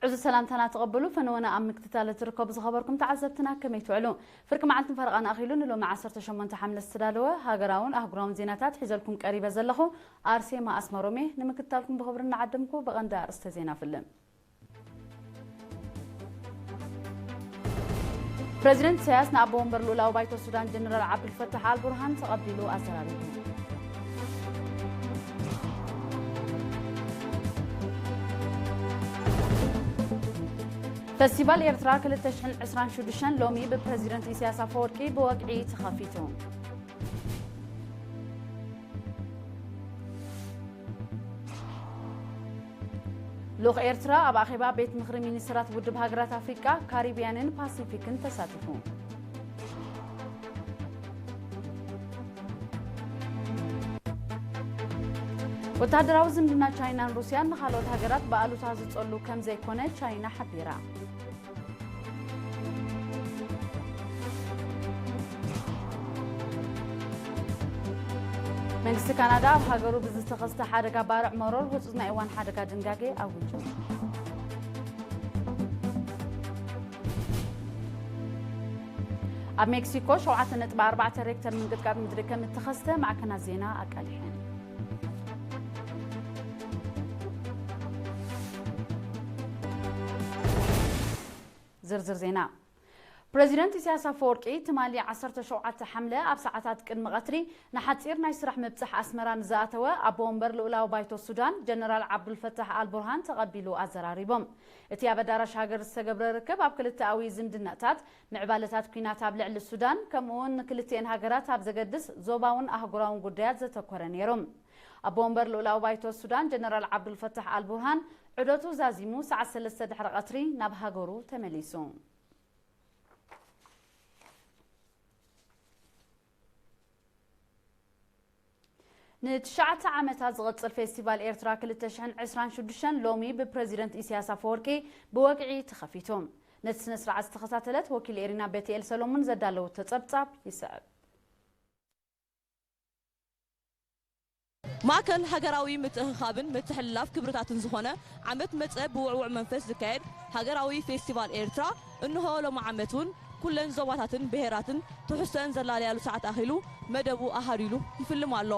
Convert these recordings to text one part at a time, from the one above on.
እዚ ሰላምታና ተቐበሉ። ፈነወና ኣብ ምክትታል እትርከቡ ዝኸበርኩም ተዓዘብትና ከመይ ትውዕሉ? ፍርቂ መዓልትን ፈረቓን ኣኺሉ ንሎሚ ዓሰርተ ሸሞንተ ሓምለ ዝተዳለወ ሃገራውን ኣህጉራውን ዜናታት ሒዘልኩም ቀሪበ ዘለኹ ኣርሴማ ኣስመሮሜ። ንምክትታልኩም ብኽብሪ እናዓደምኩ ብቐንዲ ኣርእስተ ዜና ፍልም። ፕረዚደንት ኢሳያስ ንኣቦ ወንበር ልኡላዊ ባይቶ ሱዳን ጀነራል ዓብዱልፈታሕ ኣልቡርሃን ተቐቢሉ ኣዘራሪቡ። ፈስቲቫል ኤርትራ ክልተ ሽሕን ዕስራን ሽዱሽተን ሎሚ ብፕረዚደንት ኢሳያስ ኣፈወርቂ ብወግዒ ተኸፊቱ። ልኡኽ ኤርትራ ኣብ ኣኼባ ቤት ምኽሪ ሚኒስትራት ውድብ ሃገራት ኣፍሪቃ፣ ካሪብያንን ፓሲፊክን ተሳቲፉ። ወተሃደራዊ ዝምድና ቻይናን ሩስያን ንኻልኦት ሃገራት ብኣሉታ ዝጸሉ ከም ዘይኮነ ቻይና ሓቢራ። መንግስቲ ካናዳ ኣብ ሃገሩ ብዝተኸስተ ሓደጋ ባርዕ መሮር ህጹጽ ናይ እዋን ሓደጋ ድንጋጌ ኣዊጁ። ኣብ ሜክሲኮ ሸውዓተ ነጥቢ ኣርባዕተ ሬክተር ምንቅጥቃጥ ምድሪ ከም እተኸስተ ማዕከናት ዜና ኣቃሊሐን። ዝርዝር ዜና። ፕረዚደንት ኢሳያስ ኣፈወርቂ ትማሊ ዓሰርተ ሸውዓተ ሓምለ ኣብ ሰዓታት ቅድሚ ቀትሪ ንሓጺር ናይ ስራሕ ምብጻሕ ኣስመራ ንዝኣተወ ኣቦ ወንበር ልኡላዊ ባይቶ ሱዳን ጀነራል ዓብዱልፈታሕ ኣልቡርሃን ተቐቢሉ ኣዘራሪቦም። እቲ ኣብ ኣዳራሽ ሃገር ዝተገብረ ርክብ ኣብ ክልተኣዊ ዝምድናታት፣ ምዕባለታት ኲናት ኣብ ልዕሊ ሱዳን፣ ከምኡ'ውን ንክልቲኤን ሃገራት ኣብ ዘገድስ ዞባውን ኣህጉራውን ጉዳያት ዘተኮረ ነይሩ። ኣቦ ወንበር ልኡላዊ ባይቶ ሱዳን ጀነራል ዓብዱልፈታሕ ኣልቡርሃን ዑደቱ ዛዚሙ ሰዓት ሰለስተ ድሕሪ ቀትሪ ናብ ሃገሩ ተመሊሱ። ንትሽዓተ ዓመታት ዝቕጽል ፌስቲቫል ኤርትራ ክልተ ሽሕን ዕስራን ሽዱሽተን ሎሚ ብፕረዚደንት ኢሳያስ ኣፈወርቂ ብወግዒ ተኸፊቱ። ነቲ ስነ ስርዓት ዝተኸታተለት ወኪል ኤሪና ቤትኤል ሰሎሙን ዘዳለወቶ ጸብጻብ ይስዕብ። ማእከል ሃገራዊ ምትእኽኻብን ምትሕልላፍ ክብርታትን ዝኾነ ዓመት መጸ ብውዕዉዕ መንፈስ ዝካየድ ሃገራዊ ፌስቲቫል ኤርትራ እንሆ ሎሚ ዓመት እውን ኩለን ዞባታትን ብሄራትን ትሕዝቶአን ዘላለያሉ ሰዓት ኣኺሉ መደቡ ኣሃዱ ኢሉ ይፍልም ኣሎ።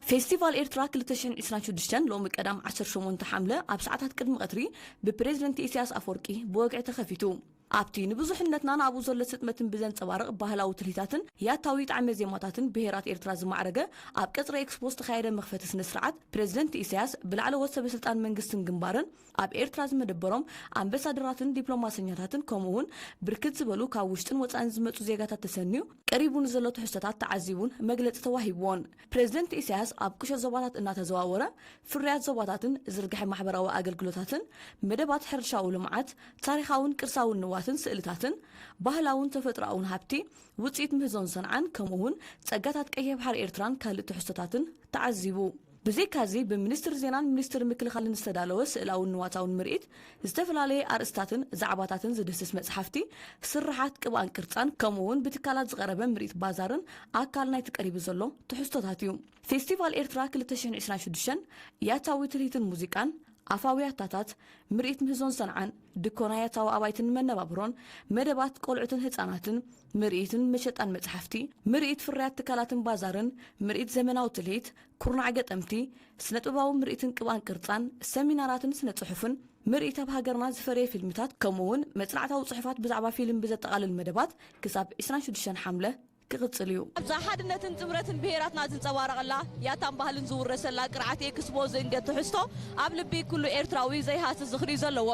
ፌስቲቫል ኤርትራ ክልተ ሽሕን ዕስራን ሽዱሽተን ሎሚ ቀዳም ዓሰርተ ሸሞንተ ሓምለ ኣብ ሰዓታት ቅድሚ ቀትሪ ብፕሬዝደንት ኢሳያስ ኣፈወርቂ ብወግዒ ተኸፊቱ። ኣብቲ ንብዙሕነትናን ኣብኡ ዘሎ ስጥመትን ብዘንጸባርቕ ባህላዊ ትልሂታትን ያታዊ ጣዕመ ዜማታትን ብሄራት ኤርትራ ዝማዕረገ ኣብ ቀጽሪ ኤክስፖ ዝተኻየደ መኽፈቲ ስነ ስርዓት፣ ፕሬዝደንት ኢሳያስ ብላዕለዎት ሰበ ስልጣን መንግስትን ግንባርን ኣብ ኤርትራ ዝመደበሮም ኣምበሳደራትን ዲፕሎማሰኛታትን ከምኡ እውን ብርክት ዝበሉ ካብ ውሽጥን ወጻእን ዝመጹ ዜጋታት ተሰንዩ ቀሪቡ ንዘሎ ትሕዝቶታት ተዓዚቡን መግለጺ ተዋሂብዎን። ፕሬዝደንት ኢሳያስ ኣብ ቁሸት ዞባታት እናተዘዋወረ ፍርያት ዞባታትን ዝርግሐ ማሕበራዊ ኣገልግሎታትን መደባት ሕርሻዊ ልምዓት፣ ታሪኻውን ቅርሳውን ንዋትን ስእልታትን ባህላውን ተፈጥሮኣውን ሃብቲ ውጽኢት ምህዞን ሰንዓን ከምኡ እውን ጸጋታት ቀይሕ ባሕሪ ኤርትራን ካልእ ትሕዝቶታትን ተዓዚቡ። ብዘይካዚ ብሚኒስትሪ ዜናን ሚኒስትሪ ምክልኻልን ዝተዳለወ ስእላውን ንዋታውን ምርኢት ዝተፈላለየ ኣርእስታትን ዛዕባታትን ዝድህስስ መጽሓፍቲ፣ ስርሓት ቅብኣን ቅርጻን ከምኡ እውን ብትካላት ዝቐረበ ምርኢት ባዛርን ኣካል ናይቲ ቀሪቡ ዘሎ ትሕዝቶታት እዩ። ፌስቲቫል ኤርትራ ክልተ ሽሕን ዕስራን ሽዱሽተን ያታዊ ትልሂትን ሙዚቃን ኣፋዊ ያታታት፣ ምርኢት ምህዞን ሰንዓን፣ ድኮና ያታዊ ኣባይትን መነባብሮን፣ መደባት ቆልዑትን ህጻናትን፣ ምርኢትን መሸጣን መጽሓፍቲ፣ ምርኢት ፍርያት ትካላትን ባዛርን፣ ምርኢት ዘመናዊ ትልሂት፣ ኩርናዕ ገጠምቲ፣ ስነ-ጥበባዊ ምርኢትን ቅብኣን ቅርጻን፣ ሰሚናራትን ስነ-ጽሑፍን፣ ምርኢት ኣብ ሃገርና ዝፈረየ ፊልምታት፣ ከምኡ እውን መጽናዕታዊ ጽሑፋት ብዛዕባ ፊልም ብዘጠቓልል መደባት ክሳብ ዕስራን ሽዱሽተን ሓምለ ክቕጽል እዩ። ኣብዛ ሓድነትን ጥምረትን ብሄራትና ዝንጸባረቐላ፣ ያታን ባህልን ዝውረሰላ ቅርዓት ኤክስፖ ዝእንገድ ትሕዝቶ ኣብ ልቢ ኩሉ ኤርትራዊ ዘይሃሲ ዝኽሪ ዘለዎ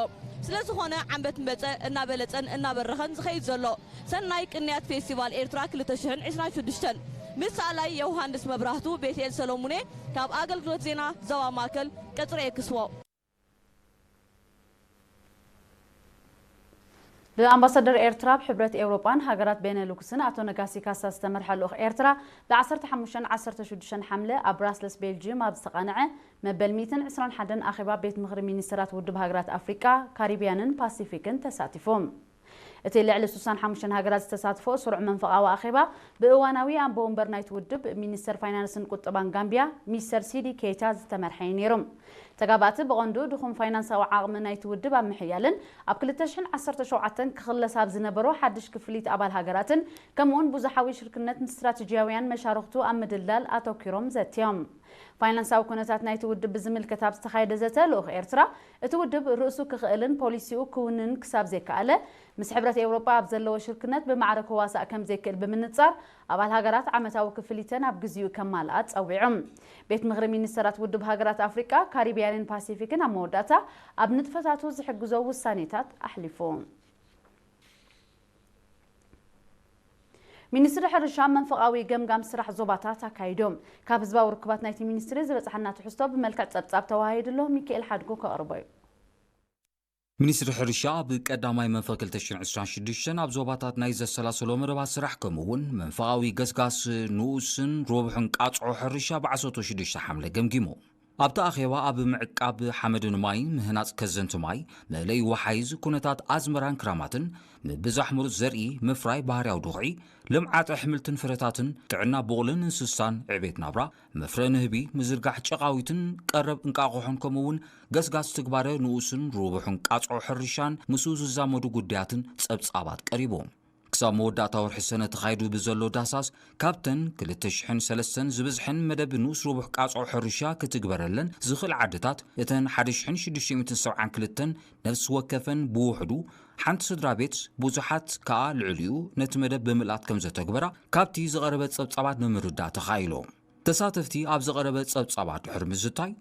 ስለ ዝኾነ ዓመት መጸ እናበለጸን እናበረኸን ዝኸይድ ዘሎ ሰናይ ቅንያት ፌስቲቫል ኤርትራ ክልተ ሽሕን ዕስራን ሽዱሽተን ምስ ሰኣላይ ዮሃንስ መብራህቱ ቤትኤል ሰሎሙኔ ካብ ኣገልግሎት ዜና ዞባ ማእከል ቀጽሪ ኤክስፖ። ብኣምባሳደር ኤርትራ ኣብ ሕብረት ኤውሮጳን ሃገራት ቤነሉክስን ኣቶ ነጋሲ ካሳ ዝተመርሐ ልኡኽ ኤርትራ ብ ዓሰርተ ሓሙሽተን ዓሰርተ ሽዱሽተን ሓምለ ኣብ ብራስለስ ቤልጅየም ኣብ ዝተቓንዐ መበል ሚእትን ዕስራን ሓደን ኣኼባ ቤት ምኽሪ ሚኒስተራት ውድብ ሃገራት ኣፍሪቃ፣ ካሪብያንን ፓሲፊክን ተሳቲፉ። እቲ ልዕሊ ስሳን ሓሙሽተን ሃገራት ዝተሳትፎ ስሩዕ መንፈቓዊ ኣኼባ ብእዋናዊ ኣቦ ወንበር ናይቲ ውድብ፣ ሚኒስተር ፋይናንስን ቁጠባን ጋምቢያ፣ ሚስተር ሲዲ ኬይታ ዝተመርሐ እዩ ነይሩ። ተጋባእቲ ብቐንዱ ድኹም ፋይናንሳዊ ዓቕሚ ናይቲ ውድብ ኣብ ምሕያልን ኣብ ክልተ ሽሕን ዓሰርተ ሸውዓተን ክኽለስ ኣብ ዝነበሮ ሓድሽ ክፍሊት ኣባል ሃገራትን ከምኡውን ብዙሓዊ ሽርክነት ስትራቴጂያውያን መሻርኽቱ ኣብ ምድልዳል ኣተኲሮም ዘትዮም። ፋይናንሳዊ ኩነታት ናይቲ ውድብ ብዝምልከት ኣብ ዝተኻየደ ዘተ ልኡኽ ኤርትራ፣ እቲ ውድብ ርእሱ ክኽእልን ፖሊሲኡ ክውንን ክሳብ ዘይከኣለ፣ ምስ ሕብረት ኤውሮጳ ኣብ ዘለዎ ሽርክነት ብማዕረ ክዋሳእ ከም ዘይክእል ብምንጻር፣ ኣባል ሃገራት ዓመታዊ ክፍሊተን ኣብ ግዜኡ ከማልኣ ጸዊዑ። ቤት ምኽሪ ሚኒስተራት ውድብ ሃገራት ኣፍሪቃ፣ ካሪብያንን ፓሲፊክን ኣብ መወዳእታ ኣብ ንጥፈታቱ ዝሕግዞ ውሳኔታት ኣሕሊፉ። ሚኒስትሪ ሕርሻ መንፈቓዊ ገምጋም ስራሕ ዞባታት ኣካይዶም። ካብ ህዝባዊ ርክባት ናይቲ ሚኒስትሪ ዝበጽሓና ትሕዝቶ ብመልክዕ ጸብጻብ ተወሃሂዱ ኣሎ። ሚካኤል ሓድጉ ከቕርቦ እዩ። ሚኒስትሪ ሕርሻ ኣብ ቀዳማይ መንፈ ክልተ ሽሕን ዕስራን ሽዱሽተን ኣብ ዞባታት ናይ ዘሰላሰሎ መደባት ስራሕ ከምኡ እውን መንፈቓዊ ገስጋስ ንኡስን ሮብሕን ቃጽዖ ሕርሻ ብዓሰርተ ሽዱሽተ ሓምለ ገምጊሙ። ኣብቲ ኣኼባ ኣብ ምዕቃብ ሓመድን ማይን፣ ምህናጽ ከዘንቲ ማይ፣ መእለይ ወሓይዝ፣ ኩነታት ኣዝመራን ክራማትን፣ ምብዛሕ ምሩጽ ዘርኢ፣ ምፍራይ ባህርያዊ ድኹዒ፣ ልምዓት ኣሕምልትን ፍረታትን፣ ጥዕና ቡቕልን እንስሳን፣ ዕቤት ናብራ፣ መፍረ ንህቢ፣ ምዝርጋሕ ጨቓዊትን ቀረብ እንቃቑሖን ከምኡ እውን ገስጋስ ትግባረ ንኡስን ርቡሕን ቃጽዖ ሕርሻን ምስኡ ዝዛመዱ ጉዳያትን ጸብጻባት ቀሪቡ። ክሳብ መወዳእታ ወርሒ ሰነ ተኻይዱ ብዘሎ ዳህሳስ፣ ካብተን ክልተ ሽሕን ሰለስተን ዝብዝሐን መደብ ንኡስ ርቡሕ ቃጽዖ ሕርሻ ክትግበረለን ዝኽእል ዓድታት፣ እተን ሓደ ሽሕን ሽዱሽተ ሚእትን ሰብዓን ክልተን ነፍሲ ወከፈን ብውሕዱ፣ ሓንቲ ስድራ ቤት ብዙሓት ከኣ ልዕሊኡ ነቲ መደብ ብምልኣት ከም ዘተግበራ ካብቲ ዝቐረበ ጸብጻባት ንምርዳእ ተኻኢሉ። ተሳተፍቲ ኣብ ዝቐረበ ጸብጻባት ድሕሪ ምዝታይ፣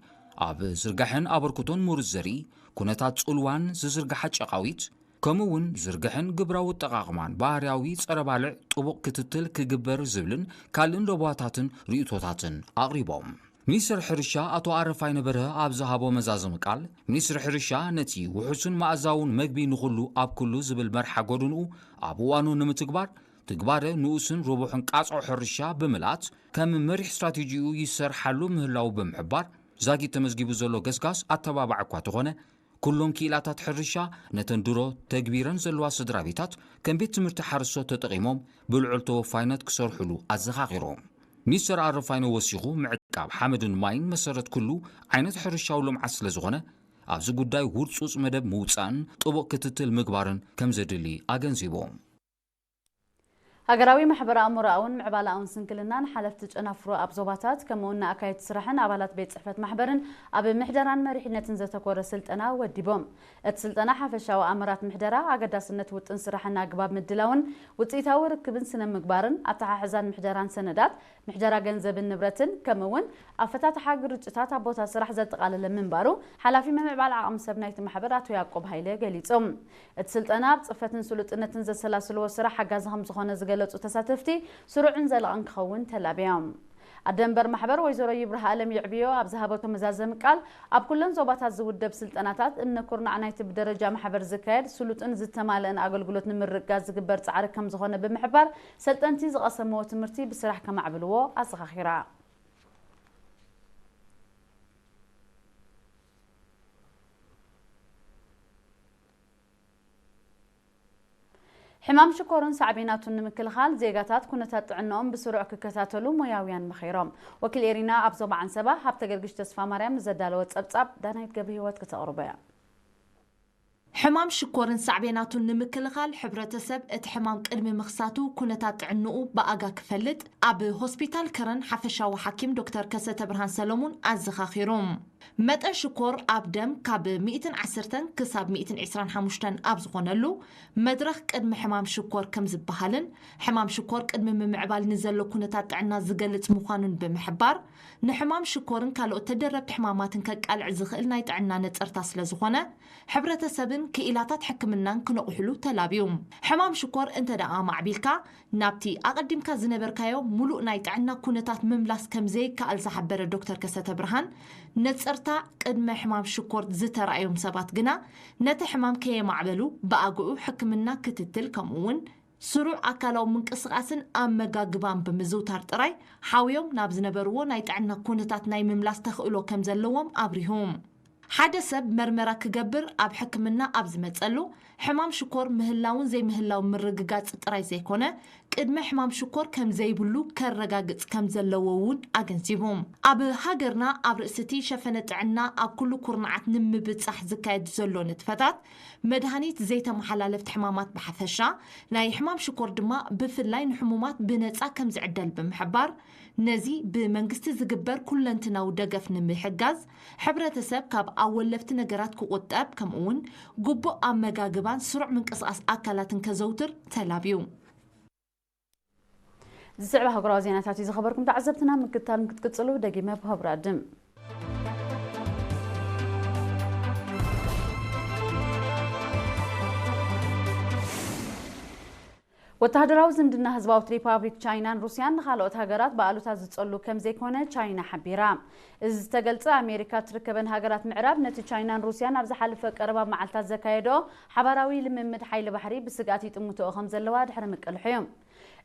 ኣብ ዝርጋሐን ኣበርክቶን ምሩጽ ዘርኢ፣ ኩነታት ጽልዋን ዝዝርግሓ ጨቓዊት፣ ከምኡ እውን ዝርግሐን ግብራዊ ኣጠቓቕማን ባህርያዊ ጸረ ባልዕ ጥቡቕ ክትትል ክግበር ዝብልን ካልእን ለበዋታትን ርእይቶታትን ኣቕሪቦም። ሚኒስትር ሕርሻ ኣቶ ኣረፋይነ በርሀ ኣብ ዝሃቦ መዛዘሚ ቃል፣ ሚኒስትሪ ሕርሻ ነቲ ውሑስን መኣዛውን መግቢ ንኹሉ ኣብ ኩሉ ዝብል መርሓ ጎደንኡ ኣብ እዋኑ ንምትግባር፣ ትግባረ ንኡስን ርቡሕን ቃጽዖ ሕርሻ ብምልኣት ከም መሪሕ ስትራቴጂኡ ይሰርሓሉ ምህላዉ ብምሕባር፣ ዛጊት ተመዝጊቡ ዘሎ ገስጋስ ኣተባባዒ እኳ ተኾነ፣ ኩሎም ክኢላታት ሕርሻ ነተን ድሮ ተግቢረን ዘለዋ ስድራ ቤታት ከም ቤት ትምህርቲ ሓረስቶት ተጠቒሞም ብልዑል ተወፋይነት ክሰርሑሉ ኣዘኻኺሩ። ሚስተር ኣረፋይነ ወሲኹ፣ ምዕቃብ ሓመድን ማይን መሰረት ኩሉ ዓይነት ሕርሻዊ ልምዓት ስለዝኾነ፣ ኣብዚ ጉዳይ ውርጹጽ መደብ ምውጻእን ጥቡቕ ክትትል ምግባርን ከም ዘድሊ ኣገንዚቡ። ሃገራዊ ማሕበረ ኣእምሮኣውን ምዕባለኣውን ስንክልናን ሓለፍቲ ጨናፍሮ ኣብ ዞባታት ከምኡውን ንኣካየድቲ ስራሕን ኣባላት ቤት ጽሕፈት ማሕበርን ኣብ ምሕደራን መሪሕነትን ዘተኮረ ስልጠና ወዲቦም። እቲ ስልጠና ሓፈሻዊ ኣምራት ምሕደራ፣ ኣገዳስነት ውጥን ስራሕን ኣግባብ ምድላውን ውፅኢታዊ ርክብን ስነ ምግባርን ኣተሓሕዛን ምሕደራን ሰነዳት፣ ምሕደራ ገንዘብን ንብረትን ከምኡ እውን ኣፈታትሓ ግርጭታት ኣብ ቦታ ስራሕ ዘጠቓለለ ምንባሩ ሓላፊ ምምዕባል ዓቕሚ ሰብ ናይቲ ማሕበር ኣቶ ያዕቆብ ሃይለ ገሊጾም። እቲ ስልጠና ኣብ ጽፈትን ስሉጥነትን ዘሰላስልዎ ስራሕ ሓጋዚ ከም ዝኾነ ዝገለጹ ተሳተፍቲ፣ ስሩዕን ዘለቕን ክኸውን ተላብዮም። ኣደ መንበር ማሕበር ወይዘሮ ይብርሃ ኣለም ይዕብዮ ኣብ ዝሃበቶ መዛዘሚ ቃል፣ ኣብ ኩለን ዞባታት ዝውደብ ስልጠናታት እምነ ኩርናዕ ናይቲ ብደረጃ ማሕበር ዝካየድ ስሉጥን ዝተማልአን ኣገልግሎት ንምርግጋጽ ዝግበር ጻዕሪ ከም ዝኾነ ብምሕባር፣ ሰልጠንቲ ዝቐሰምዎ ትምህርቲ ብስራሕ ከማዕብልዎ ኣዘኻኺራ። ሕማም ሽኮርን ሳዕቤናቱን ንምክልኻል ዜጋታት ኩነታት ጥዕናኦም ብስሩዕ ክከታተሉ ሞያውያን መኺሮም። ወኪል ኤሪና ኣብ ዞባ ዓንሰባ ሃብተ ገርግሽ ተስፋ ማርያም ንዘዳለወ ጸብጻብ ዳናይት ገብረ ህይወት ክተቕርቦ እያ። ሕማም ሽኮርን ሳዕቤናቱን ንምክልኻል ሕብረተሰብ እቲ ሕማም ቅድሚ ምኽሳቱ ኩነታት ጥዕንኡ ብኣጋ ክፈልጥ ኣብ ሆስፒታል ከረን ሓፈሻዊ ሓኪም ዶክተር ከሰተ ብርሃን ሰለሙን ኣዘኻኺሩ። መጠን ሽኮር ኣብ ደም ካብ ሚእትን ዓሰርተን ክሳብ ሚእትን ዕስራን ሓሙሽተን ኣብ ዝኾነሉ መድረኽ ቅድሚ ሕማም ሽኮር ከም ዝበሃልን ሕማም ሽኮር ቅድሚ ምምዕባል ንዘሎ ኩነታት ጥዕና ዝገልጽ ምዃኑን ብምሕባር፣ ንሕማም ሽኮርን ካልኦት ተደረብቲ ሕማማትን ከቃልዕ ዝኽእል ናይ ጥዕና ነጸርታ ስለ ዝኾነ፣ ሕብረተሰብን ክኢላታት ሕክምናን ክነቑሕሉ ተላብዩ። ሕማም ሽኮር እንተ ደኣ ኣማዕቢልካ፣ ናብቲ ኣቐዲምካ ዝነበርካዮ ምሉእ ናይ ጥዕና ኩነታት ምምላስ ከም ዘይከኣል ዝሓበረ ዶክተር ከሰተ ብርሃን፣ ነጸርታ ቅድመ ሕማም ሽኮር ዝተራእዮም ሰባት ግና፣ ነቲ ሕማም ከየማዕበሉ ብኣግኡ ሕክምና ክትትል ከምኡ እውን ስሩዕ ኣካላዊ ምንቅስቓስን ኣመጋግባን ብምዝውታር ጥራይ ሓውዮም ናብ ዝነበርዎ ናይ ጥዕና ኩነታት ናይ ምምላስ ተኽእሎ ከም ዘለዎም ኣብሪሁ። ሓደ ሰብ መርመራ ክገብር ኣብ ሕክምና ኣብ ዝመጸሉ፣ ሕማም ሽኮር ምህላውን ዘይምህላው ምርግጋጽ ጥራይ ዘይኮነ፣ ቅድመ ሕማም ሽኮር ከም ዘይብሉ ከረጋግጽ ከም ዘለዎ እውን ኣገንዚቡ። ኣብ ሃገርና ኣብ ርእሲ እቲ ሸፈነ ጥዕና ኣብ ኩሉ ኩርናዓት ንምብጻሕ ዝካየድ ዘሎ ንጥፈታት፣ መድሃኒት ዘይተመሓላለፍቲ ሕማማት ብሓፈሻ፣ ናይ ሕማም ሽኮር ድማ ብፍላይ ንሕሙማት ብነጻ ከም ዝዕደል ብምሕባር፣ ነዚ ብመንግስቲ ዝግበር ኩለንትናዊ ደገፍ ንምሕጋዝ፣ ሕብረተሰብ ካብ ኣወለፍቲ ነገራት ክቑጠብ፣ ከምኡውን ግቡእ ኣመጋግባን ስሩዕ ምንቅስቓስ ኣካላትን ከዘውትር ተላብዩ። ዝስዕባ ሃገራዊ ዜናታት እዩ። ዝኸበርኩም ተዓዘብትና፣ ምክትታል ክትቅጽሉ ደጊመ ብሃቡር ኣድም። ወተሃደራዊ ዝምድና ህዝባዊት ሪፓብሊክ ቻይናን ሩስያን ንኻልኦት ሃገራት ብኣሉታ ዝጸሉ ከም ዘይኮነ ቻይና ሓቢራ። እዚ ዝተገልጸ፣ ኣሜሪካ ትርከበን ሃገራት ምዕራብ ነቲ ቻይናን ሩስያን ኣብ ዝሓለፈ ቀረባ መዓልታት ዘካየዶ ሓባራዊ ልምምድ ሓይሊ ባሕሪ ብስግኣት ይጥምትኦ ከም ዘለዋ ድሕሪ ምቅልሑ እዩ።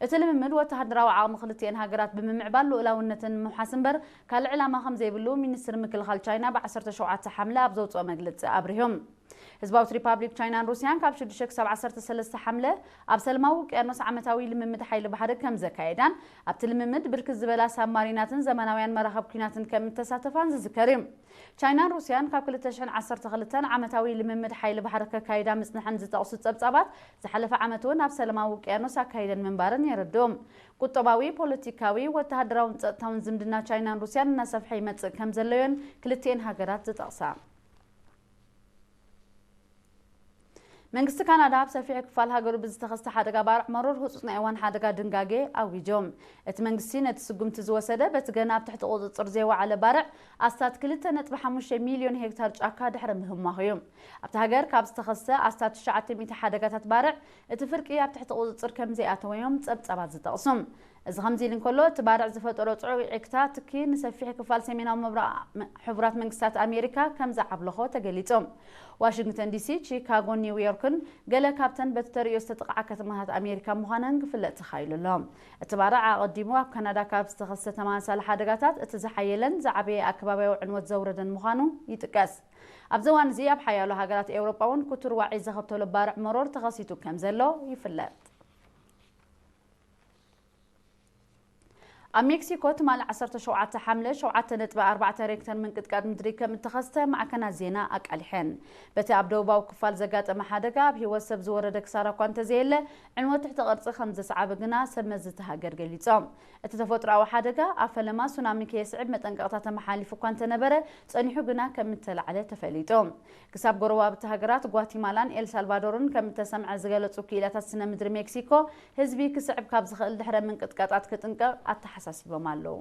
እቲ ልምምድ ወተሃደራዊ ዓቕሚ ክልቲኤን ሃገራት ብምምዕባል ልኡላውነተን ንምውሓስ እምበር ካልእ ዕላማ ከም ዘይብሉ ሚኒስትሪ ምክልኻል ቻይና ብ ዓሰርተ ሸውዓተ ሓምለ ኣብ ዘውፅኦ መግለፂ ኣብሪሁ። ህዝባዊት ሪፓብሊክ ቻይናን ሩስያን ካብ ሽዱሽተ ክሳብ ዓሰርተ ሰለስተ ሓምለ ኣብ ሰላማዊ ውቅያኖስ ዓመታዊ ልምምድ ሓይሊ ባሕሪ ከም ዘካየዳን ኣብቲ ልምምድ ብርክት ዝበላ ሳብማሪናትን ዘመናውያን መራኸብ ኲናትን ከም እተሳተፋን ዝዝከር እዩ። ቻይናን ሩስያን ካብ ክልተ ሽሕን ዓሰርተ ክልተን ዓመታዊ ልምምድ ሓይሊ ባሕሪ ከካይዳ ምጽንሐን ዝጠቕሱ ጸብጻባት፣ ዝሓለፈ ዓመት እውን ኣብ ሰላማዊ ውቅያኖስ ኣካይደን ምንባረን የረድኡ። ቁጠባዊ፣ ፖለቲካዊ፣ ወተሃደራውን ጸጥታውን ዝምድና ቻይናን ሩስያን እናሰፍሐ ይመጽእ ከም ዘሎ እየን ክልቲኤን ሃገራት ዝጠቕሳ። መንግስቲ ካናዳ ኣብ ሰፊሕ ክፋል ሃገሩ ብዝተኸስተ ሓደጋ ባርዕ መሮር ህጹጽ ናይ እዋን ሓደጋ ድንጋጌ ኣዊጆም። እቲ መንግስቲ ነቲ ስጉምቲ ዝወሰደ በቲ ገና ኣብ ትሕቲ ቁጽጽር ዘይወዓለ ባርዕ ኣስታት ክልተ ነጥቢ ሓሙሽተ ሚልዮን ሄክታር ጫካ ድሕሪ ምህማኹ እዩ። ኣብቲ ሃገር ካብ ዝተኸስተ ኣስታት ትሽዓተ ሚእቲ ሓደጋታት ባርዕ እቲ ፍርቂ ኣብ ትሕቲ ቁጽጽር ከም ዘይኣተወ እዮም ጸብጻባት ዝጠቕሱ። እዚ ከምዚ ኢሉ እንከሎ፣ እቲ ባርዕ ዝፈጠሮ ጽዑቕ ዕግታ ትኪ ንሰፊሕ ክፋል ሰሜናዊ ምብራቕ ም-፣ ሕቡራት መንግስታት ኣሜሪካ ከም ዝዓብለኾ ተገሊጹ። ዋሽንግተን ዲሲ፣ ቺካጎን ኒውዮርክን ገለ ካብተን በቲ ተርእዮ ዝተጠቕዓ ከተማታት ኣሜሪካ ምዃነን ክፍለጥ ተኻኢሉ ኣሎ። እቲ ባርዕ ኣቐዲሙ ኣብ ካናዳ ካብ ዝተኸስተ ተመሳሳሊ ሓደጋታት እቲ ዝሓየለን ዝዓበየ ኣከባብያዊ ዕንወት ዘውረደን ምዃኑ ይጥቀስ። ኣብዚ እዋን እዚ ኣብ ሓያሎ ሃገራት ኤውሮጳ እውን ክቱር ዋዒ ዘኸተሎ ባርዕ መሮር ተኸሲቱ ከም ዘሎ ይፍለጥ። ኣብ ሜክሲኮ ትማሊ ዓሰርተ ሸውዓተ ሓምለ ሸውዓተ ነጥቢ ኣርባዕተ ሬክተር ምንቅጥቃጥ ምድሪ ከም እተኸስተ ማዕከናት ዜና ኣቃሊሐን። በቲ ኣብ ደቡባዊ ክፋል ዘጋጠመ ሓደጋ ኣብ ህይወት ሰብ ዝወረደ ክሳራ እኳ እንተዘየለ፣ ዕንወት ትሕቲ ቅርጺ ከም ዘስዓበ ግና ሰብ መዚ እታ ሃገር ገሊጾም። እቲ ተፈጥሮኣዊ ሓደጋ ኣብ ፈለማ ሱናሚ ከየስዕብ መጠንቀቕታ ተመሓሊፉ እኳ እንተነበረ፣ ጸኒሑ ግና ከም እተላዕለ ተፈሊጡ። ክሳብ ጎረባብቲ ሃገራት ጓቲማላን ኤልሳልቫዶርን ከም እተሰምዐ ዝገለጹ ክኢላታት ስነ ምድሪ ሜክሲኮ፣ ህዝቢ ክስዕብ ካብ ዝኽእል ድሕረ ምንቅጥቃጣት ክጥንቀቕ ኣተሓሳሲቦም ኣለዉ።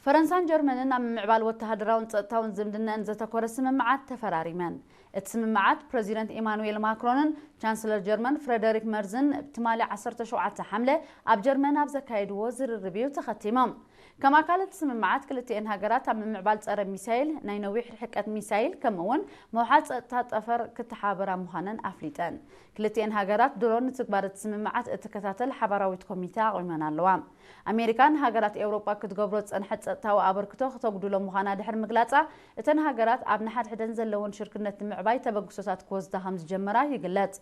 ፈረንሳን ጀርመንን ኣብ ምምዕባል ወተሃደራውን ጸጥታውን ዝምድናን ዘተኮረ ስምምዓት ተፈራሪመን። እቲ ስምምዓት ፕረዚደንት ኢማኑኤል ማክሮንን ቻንስለር ጀርመን ፍረደሪክ መርዝን ትማሊ ዓሰርተ ሸውዓተ ሓምለ ኣብ ጀርመን ኣብ ዘካየድዎ ዝርርብ እዩ ተኸቲሞም። ከም ኣካል እቲ ስምምዓት፣ ክልቲኤን ሃገራት ኣብ ምምዕባል ጸረ ሚሳይል፣ ናይ ነዊሕ ርሕቀት ሚሳይል፣ ከምኡ'ውን ምውሓድ ጸጥታ ጠፈር ክተሓባበራ ምዃነን ኣፍሊጠን። ክልቲኤን ሃገራት ድሮን ንትግባር እቲ ስምምዓት እትከታተል ሓባራዊት ኮሚተ ኣቑመን ኣለዋ። ኣሜሪካ ንሃገራት ኤውሮጳ ክትገብሮ ዝጸንሐት ጸጥታዊ ኣበርክቶ ክተጉድሎ ምዃና ድሕሪ ምግላጻ፣ እተን ሃገራት ኣብ ንሓድሕደን ዘለወን ሽርክነት ንምዕባይ ተበግሶታት ክወስዳ ከም ዝጀመራ ይግለጽ።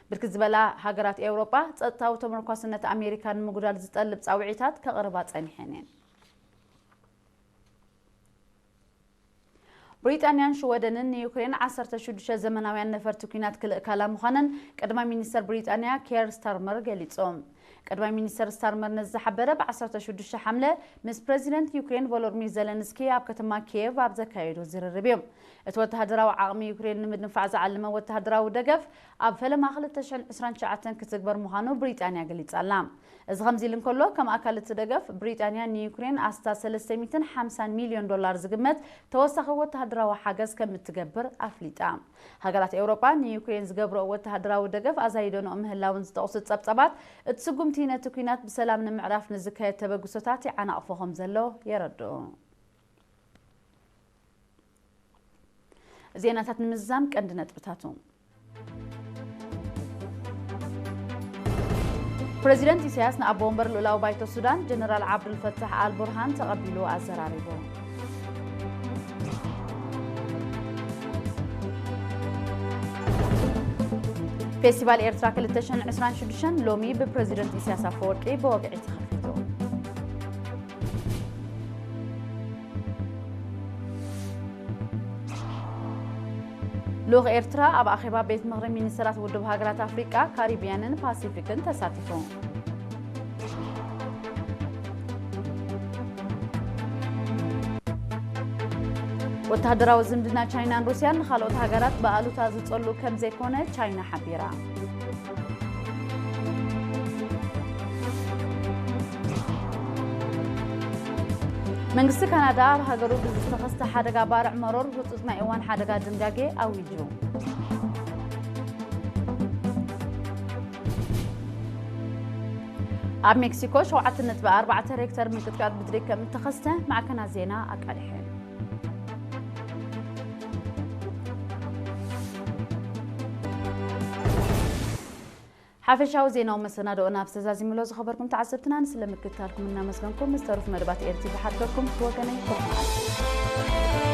ብርክት ዝበላ ሃገራት ኤውሮጳ፣ ጸጥታዊ ተመርኳስነት ኣሜሪካ ንምጉዳል ዝጠልብ ጻውዒታት ከቕርባ ጸኒሐን እየን። ብሪጣንያን ሽወደንን ንዩክሬን ዓሰርተ ሽዱሽተ ዘመናውያን ነፈርቲ ኲናት ክልእካላ ምዃነን ቀዳማይ ሚኒስተር ብሪጣንያ ኬር ስታርመር ገሊጾም። ቀዳማይ ሚኒስተር ስታርመር ነዚ ዝሓበረ ብ ዓሰርተ ሽዱሽተ ሓምለ ምስ ፕረዚደንት ዩክሬን ቮሎድሚር ዘለንስኪ ኣብ ከተማ ኪየቭ ኣብ ዘካየዶ ዝርርብ እዩ። እቲ ወተሃደራዊ ዓቕሚ ዩክሬን ንምድንፋዕ ዝዓለመ ወተሃደራዊ ደገፍ ኣብ ፈለማ ክልተ ሽሕን ዕስራን ትሽዓተን ክትግበር ምዃኑ ብሪጣንያ ገሊጻ ኣላ። እዚ ከምዚ ኢሉ እንከሎ፣ ከም ኣካል እቲ ደገፍ፣ ብሪጣንያ ንዩክሬን ኣስታት ሰለስተ ሚእትን ሓምሳን ሚልዮን ዶላር ዝግመት ተወሳኺ ወተሃደራዊ ሓገዝ ከም እትገብር ኣፍሊጣ። ሃገራት ኤውሮጳ ንዩክሬን ዝገብርኦ ወተሃደራዊ ደገፍ ኣዛይደንኦ ምህላውን ዝጠቕሱ ጸብጻባት፣ እቲ ስጉምቲ ነቲ ኲናት ብሰላም ንምዕራፍ ንዝካየድ ተበግሶታት ይዓናቕፎ ከም ዘሎ የረድኡ። ዜናታት ንምዝዛም ቀንዲ ነጥብታቱ። ፕረዚደንት ኢሳያስ ንኣቦ ወንበር ልኡላዊ ባይቶ ሱዳን ጀነራል ዓብዱልፈታሕ ኣል ቡርሃን ተቐቢሉ ኣዘራሪቡ። ፌስቲቫል ኤርትራ ክልተ ሽሕን ዕስራን ሽዱሽተን ሎሚ ብፕረዚደንት ኢሳያስ ኣፈወርቂ ብወግዒ ተኸፊቱ። ልኡኽ ኤርትራ ኣብ ኣኼባ ቤት ምኽሪ ሚኒስተራት ውድብ ሃገራት ኣፍሪቃ፣ ካሪብያንን ፓሲፊክን ተሳቲፉ። ወተሃደራዊ ዝምድና ቻይናን ሩስያን ንኻልኦት ሃገራት ብኣሉታ ዝጸሉ ከም ዘይኮነ ቻይና ሓቢራ። መንግስቲ ካናዳ ኣብ ሃገሩ ብዝተኸስተ ሓደጋ ባርዕ መሮር ህጹጽ ናይ እዋን ሓደጋ ድንጋጌ ኣዊጁ። ኣብ ሜክሲኮ ሸውዓተ ነጥቢ ኣርባዕተ ሬክተር ምንቅጥቃጥ ምድሪ ከም እተኸስተ ማዕከናት ዜና ኣቃሊሐን። ሓፈሻዊ ዜናዊ መሰናድኦና ኣብዚ ተዛዚሙ ኣሎ። ዝኸበርኩም ተዓዘብትና፣ ንስለ ምክትታልኩም እናመስገንኩም፣ ምስ ተረፉ መደባት ኤር ቲ ቪ ሓድገኩም። ብወገነይ፣ ብሩኽ መዓልቲ።